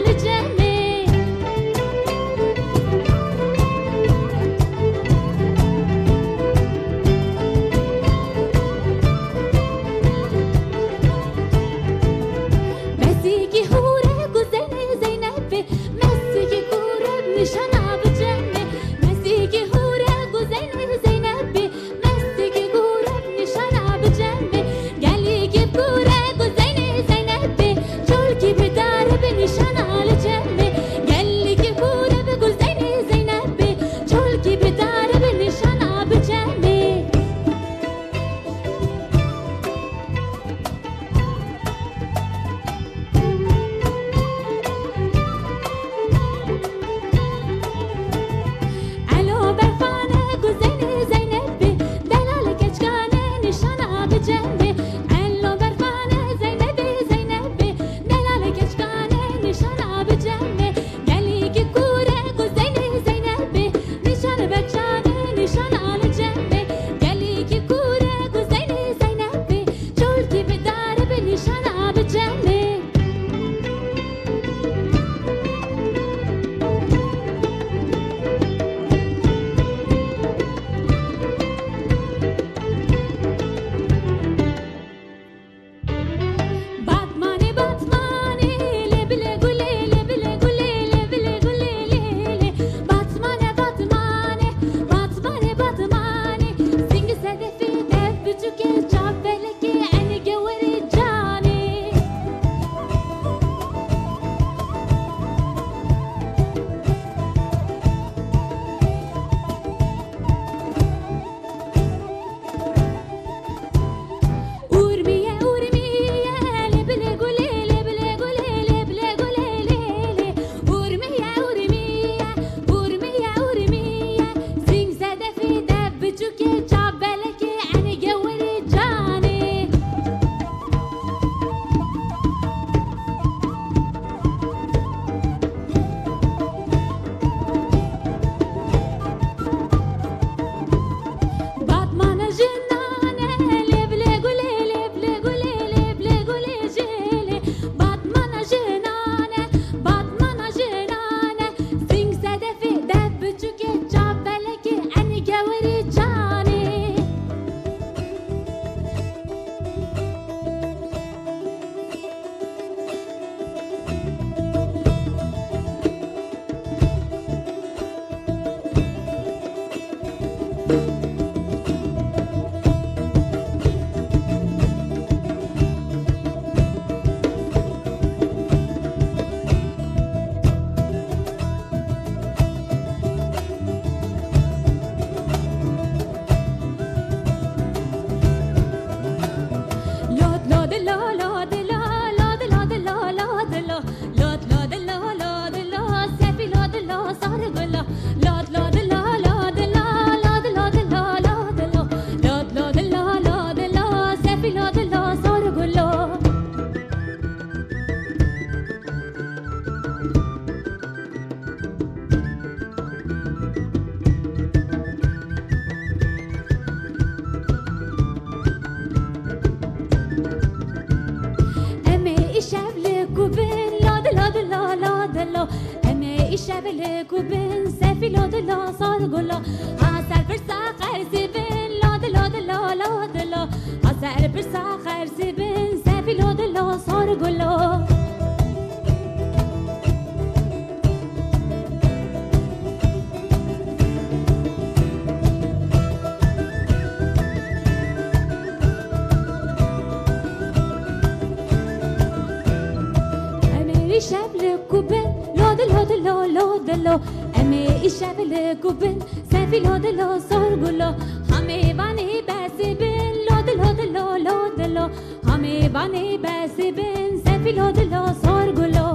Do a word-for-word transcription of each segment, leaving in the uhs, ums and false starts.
li cemê. Mesîkî hûre ku Zeynê Zeynebê, mesîkî kûre nîşana bi cemê. Mesîkî hûre ku Zeynê Zeynebê, mesîkî kûre nîşana bi cemê. Gelîkî kûre ku Zeynê Zeynebê, çolkî bi dare bi nîşana li cemê. Gelîkî kûre bi ku Zeynê Zeynebê, çolkî bi dare bi nîşana bi cemê. Elo berxane ku Zeynê Zeynebê, delal keçkane nîşana bi cemê. Elo berxane Zeynebê Zeynebê, delal keçkane nîşana bi cemê. Gelîkî kûre ku Zeynê Zeynebê, nîşan ber çavê nîşana li cemê. Gelîkî kûre ku Zeynê Zeynebê, çolkî bi dare bi nîşana bi cemê. Batmanê, Batmanê, lê bilê gulê, lê bilê gulê, lê bilê gulê, lê, lê. Batmane, Batmane, Batmane, Batmane. Sîng sedefê dev biçûkê, çav belekê, enî gewerê canê. Urmiye, Urmiye, lê bilê gulê, lê bilê gulê, lê bilê gulê, lê, lê. Urmiye, Urmiye, Urmiye, Urmiye. Sîng sedefê dev biçûkê, çav belekê, enî gewerê canê. Batmana jinane, lê bilê gulê, lê bilê gulê, lê bilê gulê jêlê. Batmana jinane, Batmana jinane. Sîng sedefê dev biçûkê, çav belekê, enî gewerê canê. Lod, lod, lo, lod, lo, lod, lod, lo, lod, lo. Lod, lod, lo, lod, lo, sefî lod, lo, sar gulo. Lod, lod, lo, lod, lo, lod, lod, lo, lod, lo. Lod, lod, lo, lod, lo, sefî lod, lo, sar gulo. Em ê îşev li ku bin, lod, lod, lo, lod, lo. Em ê îşev li ku bin, sefî lod, lo, sar gulo. Ha ser pirsa qersî bin, lod, lod, lo, lod, lo. Ha ser pirsa qersî bin, sefî lod, lo, sar gulo. Em ê îşev li ku bin, lod, lod, lo, lod, lo. Em ê îşev li ku bin, sefî lod, lo, sar gulo. Hamê vanê besê bin, lod, lod, lo, lod, lo. Hamê vanê besê bin, sefî lod, lo, sar gulo.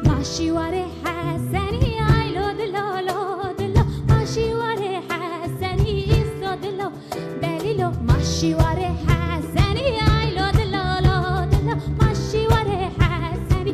Ma şîwarê Hesenî, ay lo dilo, lo dilo. Ma şîwarê Hesenî, îsto dilo. Delîlo, ma şîwarê Hesenî, ay lo dilo, lo dilo. Ma şîwarê Hesenî,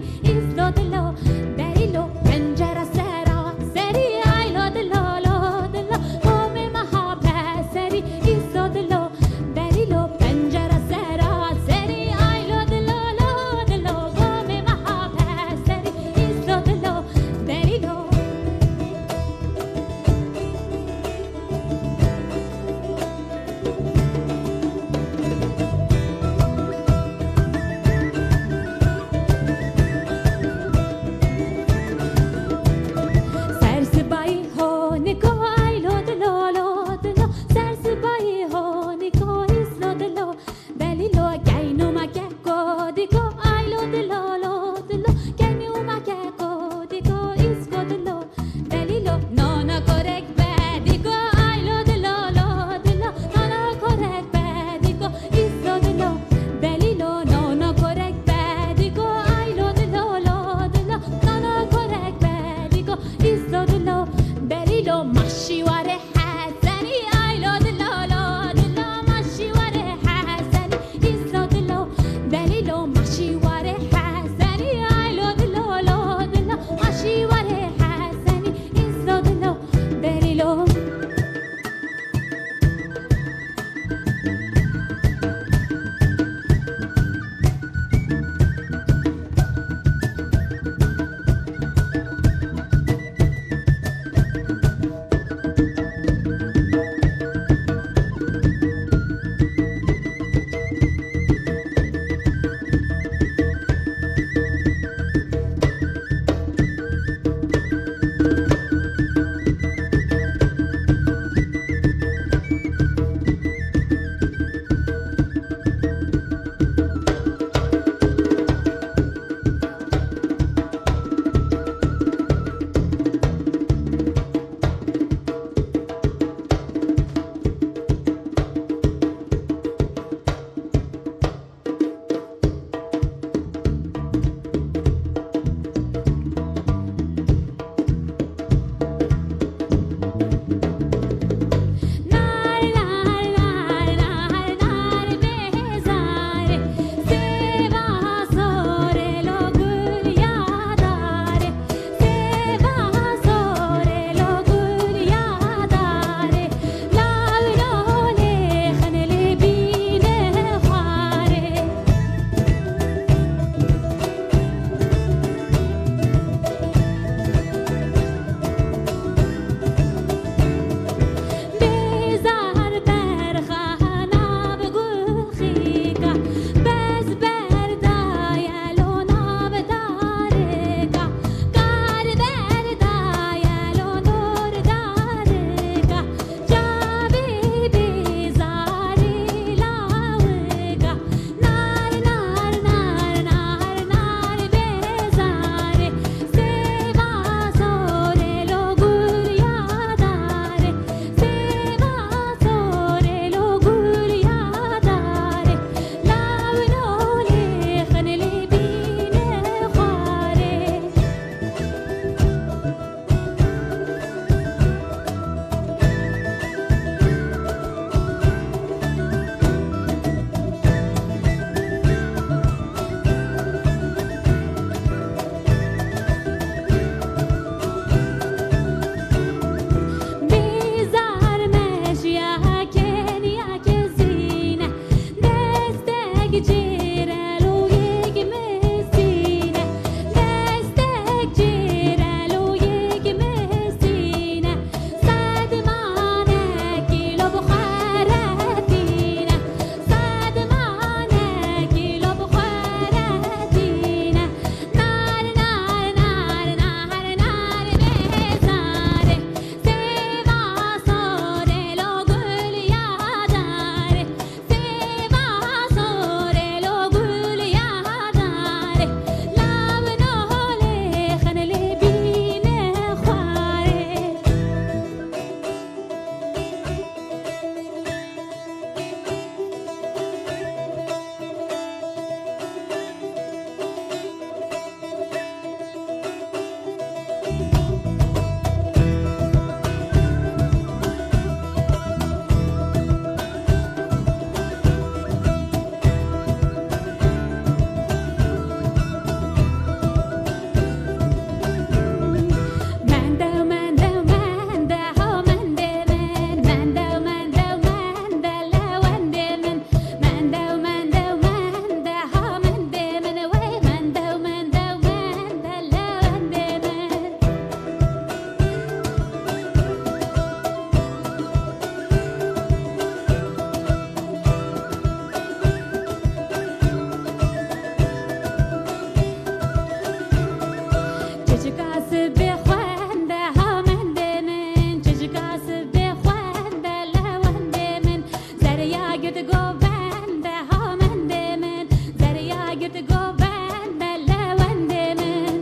Çika sibê xwende ha mendê min, çika sibê xwende lewendê min. Zeriya girt govende ha mendê min, zeriya girt govende lewendê min.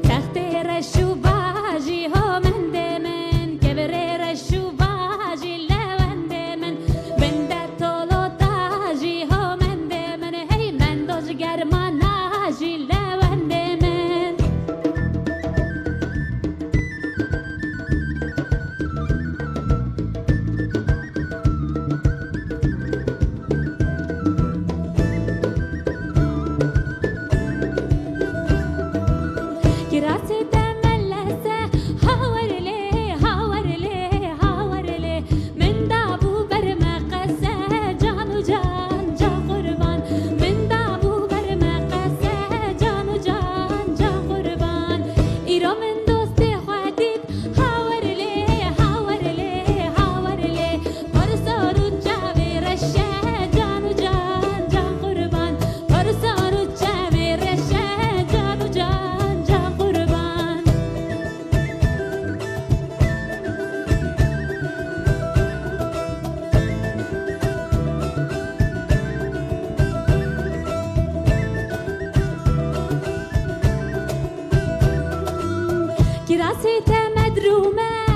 Textê reş û bajî ho mendê min, kevirê reş û bajî lewendê min, binde tolota jî ho mendê min, hey mendo ji germana jî lewendê min. Kirasê te melese, hawer lê, hawer lê, hawer lê. Min dabû ber me qese, can û can, can qurban. Min dabû ber me qese, can û can, can qurban. Îro min dostê xwe dît, hawer lê, hawer lê, hawer lê. Parson û çavê reşe, can û can, can qurban. Parson û çavê reşe, can û can, can qurban. Kirasê te medrûm e,